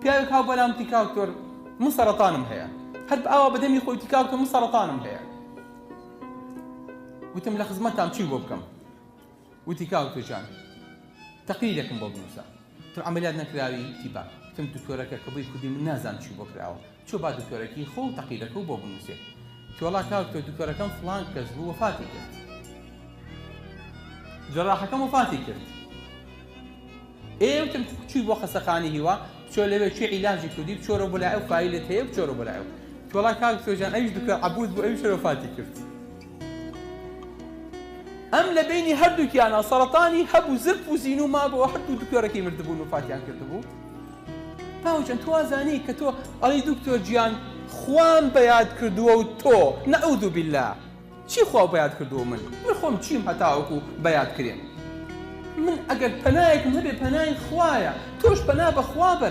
پیاوێک هاو بەلام وتی کاک دکتۆر من سەرەتانم هەیە هەر ئاوا بەدەمی خۆی وتی کاک دکتۆر من سەرەتانم هەیە وتم لە خزمەتتام چی بۆ بکەم وتی کاک دکتۆر جان تەقریرێکم بۆ بنووسە وتم عەمەلیات نەکراوی وتی با وتم دکتۆرەکە کە بۆی کوردی من نازانم چی بۆ کراوە چۆ با دکتۆرەکی خۆ و تەقریرەکە و بۆ بنووسێ وتی وەڵا کاک دکتۆر دکتۆرەکەم فڵان کەس بوو وەفاتی کرد جەراحەکەم وەفاتی کرد ئێ وتم چووی بۆ خەسەخانی هیوا بچۆ لەوێ چی عیلاجی کردی بچۆرە بۆ لای ئەو فایلت هەیە بچۆرە بۆ لای ئەو وەڵا کاک دکتۆر جان ئەویش دکتۆر عەبود بوو ئەویش هەر وەفاتی کرد ئەم لە بینی هەردووکیانە سەرەتانی هەبوو زرپ و زینوو مابەوە هەردوو دکتۆرەکەی مردبوون وەفاتیان کردبوو باوجان تۆ وازانی کە تۆ ئەڵی دکتۆر گیان خوام بەیاد کردووە و تۆ نعوذ بالله چی خوا بەیاد کردووە من من خۆم چیم هەتاوەکو بەیاد کرێم من ئەگەر پەنایەکم هەبێ پەنای خوایە تۆش پەنا بە خوا بەرە.